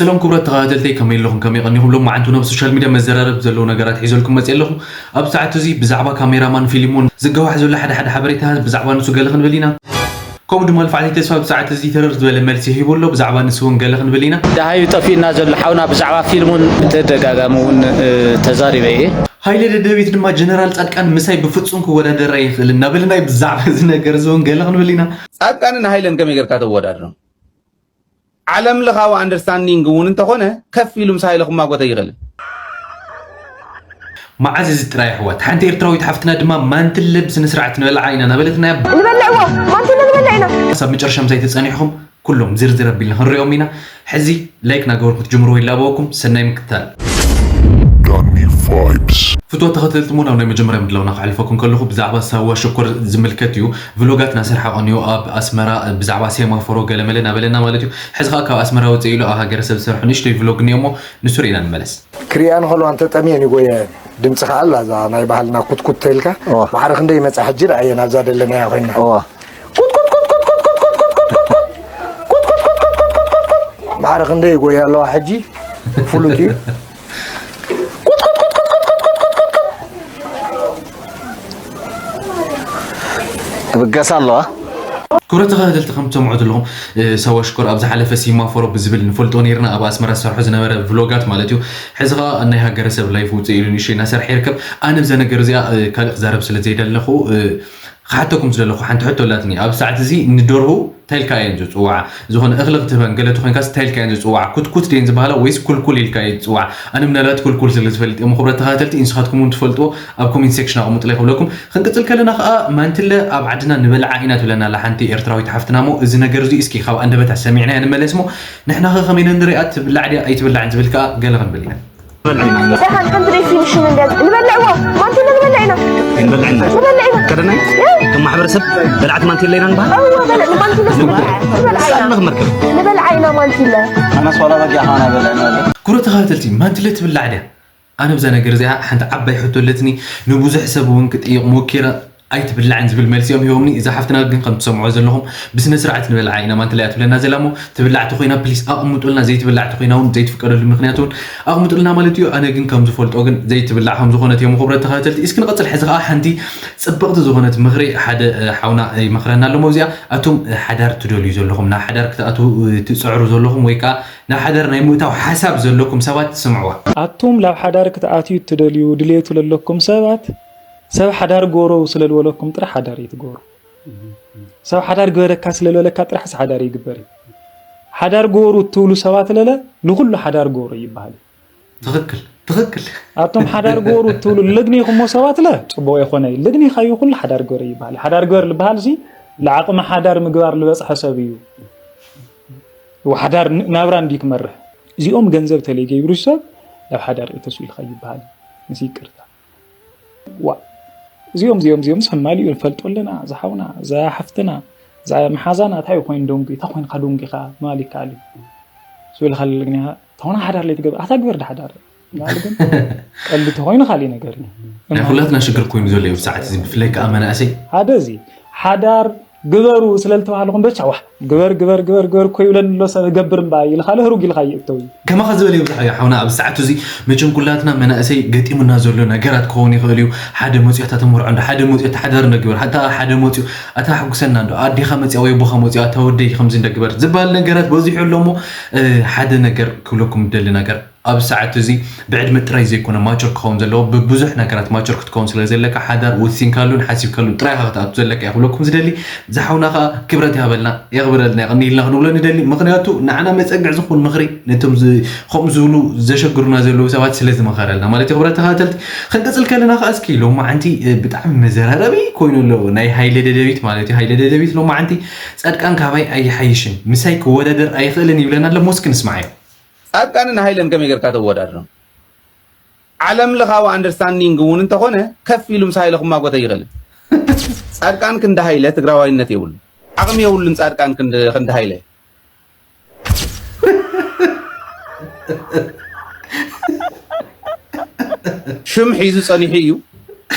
ሰላም ክቡራት ተኸታተልተይ፣ ከመይ ኣለኹም? ከመይ ቀኒኹም? ሎም መዓንቱ ናብ ሶሻል ሚድያ መዘራረብ ዘለዉ ነገራት ሒዘልኩም መፅእ ኣለኹ። ኣብ ሰዓት እዚ ብዛዕባ ካሜራማን ፊልሞን ዝገዋሕ ዘሎ ሓደ ሓደ ሓበሬታ ብዛዕባ ንሱ ገለ ክንብል ኢና። ከምኡ ድማ ልፋዕተይ ተስፋ ኣብ ሰዓት እዚ ተረር ዝበለ መልሲ ሂቡ ኣሎ። ብዛዕባ ንሱ እውን ገለ ክንብል ኢና። ደሃዩ ጠፊእና ዘሎ ሓውና ብዛዕባ ፊልሙን ብተደጋጋሚ እውን ተዛሪበ እየ። ሃይለ ደደቢት ድማ ጀነራል ፃድቃን ምሳይ ብፍፁም ክወዳደር ኣይኽእልን እናበለና እዩ። ብዛዕባ እዚ ነገር እዚ እውን ገለ ክንብል ኢና። ፃድቃንን ሃይለን ከመይ ጌርካ ተወዳድሮም? ዓለም ለኻዊ ኣንደርስታንዲንግ እውን እንተኾነ ከፍ ኢሉ ምስ ሃይለ ክማጎት ኣይኽእልን። መዓዝ እዚ ጥራይ ኣሕዋት? ሓንቲ ኤርትራዊት ሓፍትና ድማ ማንትለ ብስነ ስርዓት ንበልዓ ኢና እናበለትና እያ። ንበልዕዎ ማንትለ ንበልዕ ኢና። ክሳብ መጨረሻ ምሳይ ተጸኒሕኹም ኩሎም ዝርዝር ኣቢልና ክንሪኦም ኢና። ሕዚ ላይክ ናገበርኩ ትጅምርዎ ይላበወኩም። ሰናይ ምክታል። Danny Vibes. ፍትወት ተኸተልቲ ሞ ናብ ናይ መጀመርያ ምድላውና ክሕልፈኩም ከለኹ ብዛዕባ ሳዋ ሽኮር ዝምልከት እዩ። ቭሎጋት ናሰርሓ ቀንዮ ኣብ ኣስመራ ብዛዕባ ሴማፎሮ ገለመለ ናበለና ማለት እዩ። ሕዚ ኸዓ ካብ ኣስመራ ውፅእ ኢሉ ኣብ ሃገረሰብ ዝሰርሑ ንእሽተይ ቭሎግ እኒኦሞ ንሱ ርኢና ንመለስ። ክሪኣን ከለዋ እንተጠምየን ይጎያየን። ድምፂ ከዓ ኣላ እዛ ናይ ባህልና ኩትኩት ተልካ እዋ። ማዕረ ክንደይ ይመፃ ሕጂ ረኣየን ኣብዛ ደለናያ ኮይና እዋ ማዕረ ክንደይ ይጎያ ኣለዋ ሕጂ ፍሉጥ እዩ። ትብገስ ኣለዋ። ክብረት ተኸታተልቲ ከም ትሰምዑ ዘለኹም ሳዋ ሽኮር ኣብ ዝሓለፈ ሲማፎሮ ብዝብል ንፈልጦ ነይርና ኣብ ኣስመራ ዝሰርሖ ዝነበረ ቭሎጋት ማለት እዩ። ሕዚ ኸዓ ናይ ሃገረሰብ ላይፍ ውፅእ ኢሉ ንእሽተይ እናሰርሐ ይርከብ። ኣነ ብዛ ነገር እዚኣ ካልእ ክዛረብ ስለ ዘይደለኹ ክሓተኩም ዝደለኹ ሓንቲ ሕቶ ኣላትኒ። ኣብ ሰዓት እዚ ንደርሁ እንታይ ኢልካ እየን ዝፅውዓ? ዝኾነ እኽሊ ክትህበን ገለ ተኾይንካስ እንታይ ኢልካ እየን ዝፅውዓ? ኩትኩት ድየን ዝበሃላ ወይስ ኩልኩል ኢልካ እየ ዝፅውዓ? ኣነ ምናልባት ኩልኩል ስለ ዝፈልጥ እየ። ክብረት ተኸታተልቲ ንስኻትኩም እውን ትፈልጥዎ ኣብ ኮሜንት ሴክሽን ኣቕምጡለይ ክብለኩም። ክንቅፅል ከለና ከዓ ማንትለ ኣብ ዓድና ንበልዓ ኢና ትብለና ኣላ ሓንቲ ኤርትራዊት ሓፍትና። እሞ እዚ ነገር እዚ እስኪ ካብ ኣንደበታ ሰሚዕናያ ንመለስ። እሞ ንሕና ኸ ከመይ ኢና ንሪኣ? ትብላዕ ድያ ኣይትብላዕን ዝብል ከዓ ገለ ክንብል ኢና። ደሓን ሓንቲ ናይ ፊኒሽን እንደ ንበልዕዎ ማንትለ ንበልዕ ኢና ክንበልዕ ኢና ንበልዕ ኢና ከደናይ ከም ማሕበረሰብ በላዕቲ ማንቴላ ኢና ንበሃል እወ በልዕ ማንትለ ንበልዓ ኢና ንበልዕ ንበልዓ ኢና ማንትለ ኣነስ ዋላ በጊዕ ኸዓ በልዕ ንበልዕ ክብረት ተኸታተልቲ ማንትለ ትብላዕ ድያ? ኣነ ብዛ ነገር እዚኣ ሓንቲ ዓባይ ሕቶ ኣለትኒ። ንብዙሕ ሰብ እውን ክጥይቕ ሞኪረ ኣይትብላዕን ዝብል መልሲ እዮም ሂቦምኒ። እዛ ሓፍትና ግን ከም ትሰምዖ ዘለኹም ብስነ ስርዓት ንበልዓ ኢና ማንትለ እያ ትብለና ዘላ። እሞ ትብላዕ ተኾይና ፕሊስ ኣቕምጡልና፣ ዘይትብላዕ ተኾይና እውን ዘይትፍቀደሉ ምኽንያት እውን ኣቕምጡልና ማለት እዩ። ኣነ ግን ከም ዝፈልጦ ግን ዘይትብላዕ ከም ዝኾነት እዮም ክብረት ተኸታተልቲ። እስኪ ንቐፅል። ሕዚ ከዓ ሓንቲ ፅብቕቲ ዝኾነት ምኽሪ ሓደ ሓውና ይመኽረና ኣሎ። እዚኣ ኣቱም ሓዳር ትደልዩ ዘለኹም፣ ናብ ሓዳር ክትኣትዉ ትፅዕሩ ዘለኹም ወይ ከዓ ናብ ሓዳር ናይ ምእታው ሓሳብ ዘለኩም ሰባት ስምዕዋ። ኣቱም ላብ ሓዳር ክትኣትዩ እትደልዩ ድሌቱ ለለኩም ሰባት ሰብ ሓዳር ግበሮ ስለ ዝበለኩም ጥራሕ ሓዳር ይትገሩ። ሰብ ሓዳር ግበረካ ስለ ዝበለካ ጥራሕስ ሓዳር ይግበር እዩ። ሓዳር ግበሩ እትብሉ ሰባት ለለ ንኹሉ ሓዳር ግበሩ ይበሃል እዩ። ትኽክል ትኽክል። ኣቶም ሓዳር ግበሩ እትብሉ ልግኒኹሞ ሰባት ለ ፅቡቕ የኾነ እዩ። ልግኒኻዩ ኩሉ ሓዳር ግበረ ይበሃል። ሓዳር ግበር ልበሃል ሲ ለዓቕሚ ሓዳር ምግባር ልበፅሐ ሰብ እዩ። ሓዳር ናብራ እንዲ ክመርሕ እዚኦም ገንዘብ ተለይ ገይብሩ ሰብ ናብ ሓዳር እተሱ ኢልካ ይበሃል። ምስ ይቅርታ ዋ እዚኦም እዚኦም እዚኦም ሰብ ማሊኡ ንፈልጦ ኣለና። ዝሓውና ዝሓፍትና ዝመሓዛና እንታይ ኮይኑ ደንጉ እንታይ ኮይንካ ደንጉ ኢኻ ማል ይከኣል እዩ ስብል ካልል ግን ተኾነ ሓዳር ለይ ትገብር ኣታ ግበር ዳሓዳር ማል ግን ቀልዲ ተኮይኑ ካልእ ነገር እዩ። ናይ ኩላትና ሽግር ኮይኑ ዘሎ እዩ ብሰዓት እዚ ብፍላይ ከዓ መናእሰይ ሓደ እዚ ሓዳር ግበሩ ስለ ዝተባሃልኹም ብቻ ዋሕ ግበር ግበር ግበር ግበር እኮ ይብለኒ ኣሎ ሰብ ገብር እምባ ኢልካ ህሩግ ኢልካ ይእተው እዩ። ከማኻ ዝበለ ይብዛሕ እዩ ሓውና። ኣብ ሰዓቱ እዚ መቸም ኩላትና መናእሰይ ገጢሙና ዘሎ ነገራት ክኸውን ይኽእል እዩ። ሓደ መፅዮ እታ ተመርዖ እንዶ ሓደ መፅዮ ተሓዳር እንዶ ግበር እታ ሓደ መፅዮ ኣታ ሕጉሰና እንዶ ኣዴኻ መፅያ ወይ ኣቦኻ መፅዮ ኣታ ወደይ ከምዚ እንዶ ግበር ዝበሃል ነገራት በዚሑ ኣሎ እሞ ሓደ ነገር ክብለኩም ደሊ ነገር ኣብ ሰዓት እዚ ብዕድመ ጥራይ ዘይኮነ ማቸር ክኸውን ዘለዎ ብብዙሕ ነገራት ማቸር ክትከውን ስለ ዘለካ ሓዳር ወሲንካሉን ሓሲብካሉን ጥራይ ኢኻ ክትኣቱ ዘለካ እየ ክብለኩም ዝደሊ። ዝሓውና ከዓ ክብረት ይሃበልና የኽብረልና የቐንይልና ክንብሎ ንደሊ። ምኽንያቱ ንዓና መፀግዕ ዝኾን ምኽሪ ነቶም ከምኡ ዝብሉ ዘሸግሩና ዘለዉ ሰባት ስለ ዝመኸረልና ማለት እዩ። ክብረት ተኸታተልቲ ክንቅፅል ከለና ከዓ እስኪ ሎማዓንቲ ብጣዕሚ መዘራረቢ ኮይኑ ኣሎ ናይ ሃይለ ደደቢት ማለት እዩ። ሃይለ ደደቢት ሎማዓንቲ ፃድቃን ካባይ ኣይሓይሽን ምሳይ ክወዳደር ኣይኽእልን ይብለና ኣሎ። ሞስኪ ንስማዓዮ። ፃድቃንን ሃይለን ከመይ ጌርካ ተወዳድሮም? ዓለም ለኻዊ ኣንደርስታንዲንግ እውን እንተኾነ ከፍ ኢሉ ምስ ሃይለ ክማጎት ኣይኽእልን። ፃድቃን ክንዲ ሃይለ ትግራዋይነት የብሉን። ዓቕሚ የብሉን ፃድቃን ክንዲ ሃይለ። ሽም ሒዙ ፀኒሑ እዩ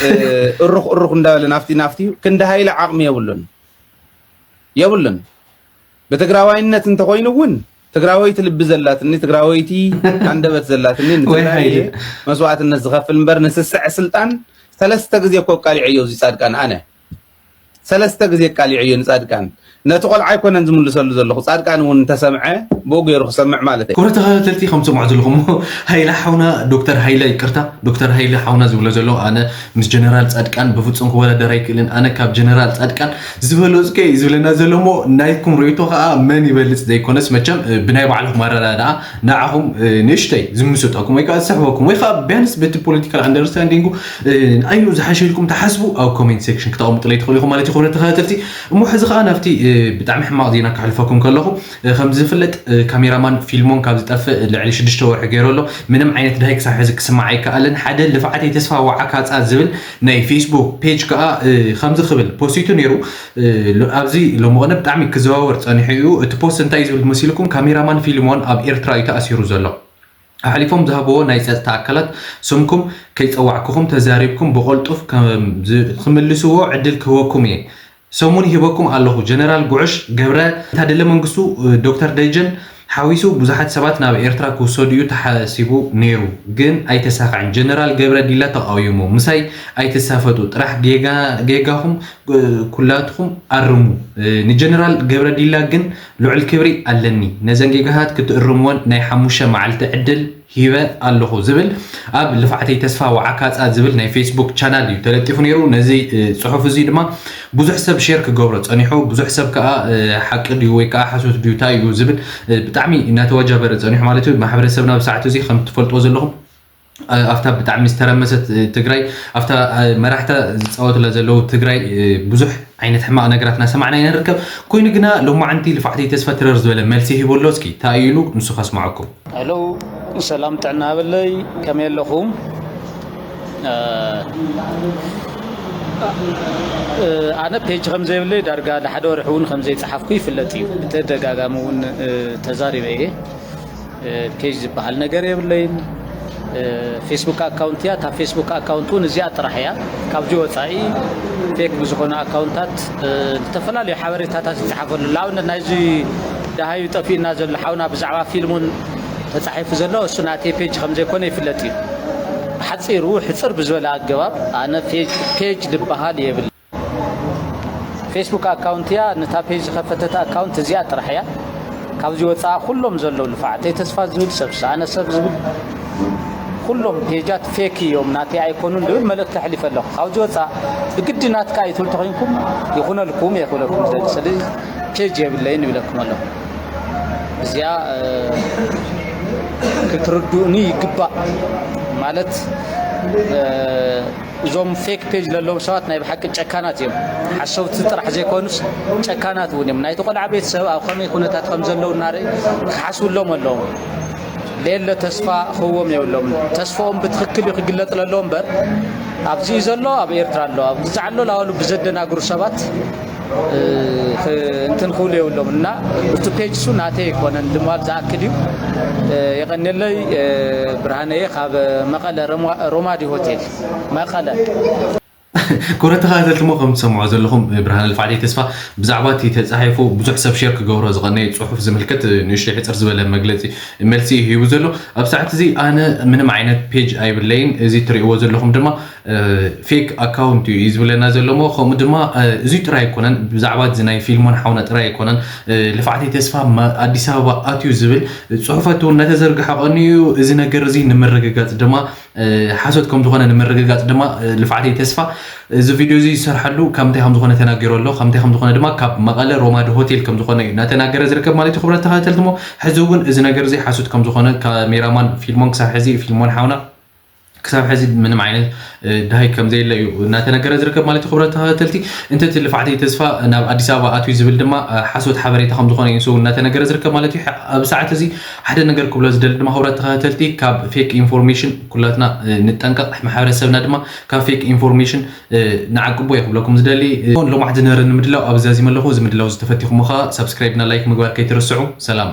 እሩኽ እሩኽ እንዳበለ ናፍቲ ናፍቲ እዩ። ክንዲ ሃይለ ዓቕሚ የብሉን የብሉን። ብትግራዋይነት እንተኾይኑ እውን ትግራወይቲ ልቢ ዘላትኒ፣ ትግራወይቲ ኣንደበት ዘላትኒ፣ ንትግራይ መስዋዕትነት ዝኸፍል እምበር ንስስዐ ስልጣን ሰለስተ ግዜ እኮ ኣቃሊዐዮ እዚ ጻድቃን ኣነ። ሰለስተ ግዜ ኣቃሊዐዮ ንጻድቃን። ነቲ ቆልዓ ኣይኮነን ዝምልሰሉ ዘለኹ፣ ጻድቃን እውን እንተሰምዐ ብኡ ገይሩ ክሰምዕ ማለት እዩ። ክቡራት ተኸታተልቲ፣ ከም ትሰምዑ ዘለኹም ሃይለ ሓውና፣ ዶክተር ሃይለ፣ ይቅርታ፣ ዶክተር ሃይለ ሓውና ዝብሎ ዘሎ፣ ኣነ ምስ ጀነራል ጻድቃን ብፍጹም ክወዳደር ኣይክእልን፣ ኣነ ካብ ጀነራል ጻድቃን ዝበለጽኩ እየ ዝብለና ዘሎ እሞ፣ ናይኩም ርእይቶ ከኣ መን ይበልጽ ዘይኮነስ፣ መቸም ብናይ ባዕልኹም ኣረዳድኣ ንዓኹም ንእሽተይ ዝምስጠኩም ወይ ከኣ ዝስሕበኩም ወይ ከኣ ቢያንስ በቲ ፖለቲካል ኣንደርስታንዲንጉ ኣይኑ ዝሓሸልኩም ትሓስቡ ኣብ ኮሜንት ሴክሽን ክተቐምጡለይ ትኽእሉ ኢኹም ማለት እዩ። ክብረት ተኸታተልቲ፣ እሞ ሕዚ ከኣ ናብቲ ብጣዕሚ ሕማቕ ዜና ከሕልፈኩም ከለኹ፣ ከም ዝፍለጥ ካሜራማን ፊልሞን ካብ ዝጠፍእ ልዕሊ ሽዱሽተ ወርሒ ገይሩ ኣሎ። ምንም ዓይነት ድሃይ ክሳብ ሕዚ ክስማዕ ኣይከኣለን። ሓደ ልፍዓተይ ተስፋ ወዓካጻ ዝብል ናይ ፌስቡክ ፔጅ ከኣ ከምዚ ክብል ፖስቱ ነይሩ። ኣብዚ ሎሚ ቅነ ብጣዕሚ ክዘዋወር ጸኒሑ እዩ። እቲ ፖስት እንታይ እዩ ዝብል መሲልኩም? ካሜራማን ፊልሞን ኣብ ኤርትራ እዩ ተኣሲሩ ዘሎ። ኣሕሊፎም ዝሃብዎ ናይ ጸጥታ ኣካላት ስምኩም ከይጸዋዕኩኹም ተዛሪብኩም ብቐልጡፍ ከም ዝ-፣ ክምልስዎ ዕድል ክህበኩም እየ። ሰሙን ይህበኩም ኣለኹ። ጀነራል ጉዕሽ ገብረ፣ ታደለ መንግስቱ፣ ዶክተር ደጀን ሓዊሱ ብዙሓት ሰባት ናብ ኤርትራ ክውሰዱ እዩ ተሓሲቡ ነይሩ፣ ግን ኣይተሳኽዐን። ጀነራል ገብረ ዲላ ተቃዊሙ፣ ምሳይ ኣይትሳፈጡ፣ ጥራሕ ጌጋ-፣ ጌጋኹም ኩላትኹም ኣርሙ። ንጀነራል ገብረ ዲላ ግን ልዑል ክብሪ ኣለኒ። ነዘን ጌጋታት ክትእርምወን ናይ ሓሙሽተ መዓልቲ ዕድል ሂበ ኣለኹ ዝብል ኣብ ልፍዓተይ ተስፋ ወዓካጻ ዝብል ናይ ፌስቡክ ቻናል እዩ ተለጢፉ ነይሩ። ነዚ ጽሑፍ እዚ ድማ ብዙሕ ሰብ ሼር ክገብሮ ጸኒሑ፣ ብዙሕ ሰብ ከኣ ሓቂ ድዩ ወይ ከኣ ሓሶት ድዩ እንታይ እዩ ዝብል ብጣዕሚ እናተወጃበረ ጸኒሑ ማለት እዩ። ማሕበረሰብና ብሰዓቱ እዚ ከም ትፈልጥዎ ዘለኹም ኣብታ ብጣዕሚ ዝተረመሰት ትግራይ፣ ኣብታ መራሕታ ዝጻወቱላ ዘለዉ ትግራይ ብዙሕ ዓይነት ሕማቕ ነገራት እናሰማዕና ኢና ንርከብ። ኮይኑ ግና ሎማዓንቲ ልፋዕተይ ተስፋ ትረር ዝበለ መልሲ ሂቡ ኣሎ። እስኪ እንታይ ኢሉ ንሱ ከስምዓኩም። ሄሎ፣ ሰላም ጥዕና ሃበለይ፣ ከመይ ኣለኹም? እ፣ እ፣ ኣነ ፔጅ ከም ዘይብለይ ዳርጋ ንሓደ ወርሒ እውን ከም ዘይጸሓፍኩ ይፍለጥ እዩ። ብተደጋጋሚ እውን፣ እ፣ ተዛሪበ እየ። እ፣ ፔጅ ዝበሃል ነገር የብለይን። እ፣ ፌስቡክ ኣካውንት እያ። እታ ፌስቡክ ኣካውንት እውን እዚኣ ጥራሕ እያ። ካብዚ ወጻኢ ፌክ ብዝኾነ ኣካውንታት፣ እ፣ ዝተፈላለዩ ሓበሬታታት ይጸሓፈሉ። ንኣብነት ናይዚ ደሃዩ ጠፊእና ዘሎ ሓውና ብዛዕባ ፊልሙን ተጻሒፉ ዘሎ እሱ ናተይ ፔጅ ከም ዘይኮነ ይፍለጥ እዩ። ብሓጺሩ ሕጽር ብዝበለ ኣገባብ ኣነ ፔጅ፣ ፔጅ ዝበሃል የብለይን። ፌስቡክ ኣካውንት እያ። ነታ ፔጅ ዝኸፈተት ኣካውንት እዚኣ ጥራሕ እያ። ካብዚ ወፃኣ ኩሎም ዘለዉ ልፋዕተይ ተስፋ ዝብል ሰብ፣ ሰኣነ ሰብ ዝብል ኩሎም ፔጃት ፌክ እዮም፣ ናተይ ኣይኮኑን ዝብል መልእክቲ ኣሕሊፈ ኣለኹ። ካብዚ ወፃእ ብግዲ ናትካ እዩ ትብል ተኾይንኩም ይኹነልኩም እየ ክብለኩም ዝደሊ። ስለዚ ፔጅ የብለይን ይብለኩም ኣለኹ። እዚኣ፣ እ፣ ክትርድኡኒ ይግባእ። ማለት፣ እ፣ እዞም ፌክ ፔጅ ዘለዎም ሰባት ናይ ብሓቂ ጨካናት እዮም። ሓሰውቲ ጥራሕ ዘይኮኑስ ጨካናት እውን እዮም። ናይቲ ቆልዓ ቤተሰብ ኣብ ከመይ ኩነታት ከም ዘለዉ እናርኢ ክሓስብሎም ኣለዎም። ሌለ ተስፋ ክህቦም የብሎምን። ተስፋኦም ብትኽክል እዩ ክግለጽ ለለዎ እምበር፣ ኣብዚ እዩ ዘሎ፣ ኣብ ኤርትራ ኣሎ፣ ኣብ ግዛዕ ኣሎ ላበሉ ብዘደናግሩ ሰባት፣ እ፣ ክ-፣ እንትን ክብሉ የብሎም እና እቲ ፔጅ እሱ ናተይ ኣይኮነን ንምባል ዝኣክል እዩ። እ፣ የቐንየለይ፣ እ፣ ብርሃነየ ካብ መቐለ ሮማ-፣ ሮማዲ ሆቴል መቐለ። ክቡራት ተኸታተልቲ፣ እሞ ከም ትሰምዑ ዘለኹም ብርሃነ ልፋዕተይ ተስፋ ብዛዕባ እቲ ተጻሒፉ ብዙሕ ሰብ ሼር ክገብሮ ዝቐነየ ጽሑፍ ዝምልከት ንእሽተይ ሕጽር ዝበለ መግለጺ፣ መልሲ እዩ ሂቡ ዘሎ። ኣብ ሰዓት እዚ ኣነ ምንም ዓይነት ፔጅ ኣይብለይን። እዚ ትርእይዎ ዘለኹም ድማ፣ እ፣ ፌክ ኣካውንት እዩ ዝብለና ዘሎ እሞ፣ ከምኡ ድማ፣ እ፣ እዚ ጥራይ ኣይኮነን፣ ብዛዕባ እዚ ናይ ፊልሞን ሓውና ጥራይ ኣይኮነን። እ፣ ልፋዕተይ ተስፋ ማ-፣ ኣዲስ ኣበባ ኣትዩ ዝብል ጽሑፋት እውን እናተዘርግሐ ቀንዩ። እዚ ነገር እዚ ንምርግጋጽ ድማ፣ እ፣ ሓሶት ከም ዝኾነ ንምርግጋጽ ድማ፣ እ፣ ልፋዕተይ ተስፋ እዚ ቪድዮ እዚ ዝሰርሐሉ ካብ ምንታይ ከም ዝኾነ ተናጊሩ ኣሎ። ካብ ምንታይ ከም ዝኾነ ድማ ካብ መቐለ ሮማዲ ሆቴል ከም ዝኾነ እዩ እናተናገረ ዝርከብ ማለት እዩ። ክቡራት ተኸታተልቲ፣ እሞ ሕዚ እውን እዚ ነገር እዚ ሓሶት ከም ዝኾነ ካሜራማን ፊልሞን ክሳብ ሕዚ፣ ፊልሞን ሓውና ክሳብ ሕዚ ምንም ዓይነት፣ እ፣ ድሃይ ከም ዘየለ እዩ እናተነገረ ዝርከብ ማለት እዩ። ክቡራት ተኸታተልቲ፣ እንተ እቲ ልፋዕተይ ተስፋ ናብ ኣዲስ ኣበባ ኣትዩ ዝብል ድማ፣ እ፣ ሓሶት ሓበሬታ ከም ዝኾነ እዩ ንሱ እናተነገረ ዝርከብ ማለት እዩ። ሐ-፣ ኣብ ሰዓት እዚ ሓደ ነገር ክብሎ ዝደሊ ድማ፣ ክቡራት ተኸታተልቲ፣ ካብ ፌክ ኢንፎርሜሽን ኩላትና፣ እ፣ ንጠንቀቕ፣ ማሕበረሰብና ድማ ካብ ፌክ ኢንፎርሜሽን፣ እ፣ ንዓቅቦ እየ ክብለኩም ዝደሊ። እ፣ ሎማዕቲ ዝነበረኒ ምድላው ኣብዚ ዛዚመ ኣለኹ። እዚ ምድላው ዝተፈቲኹም ከዓ ሳብስክራይብ እና ላይክ ምግባር ከይትረስዑ። ሰላም።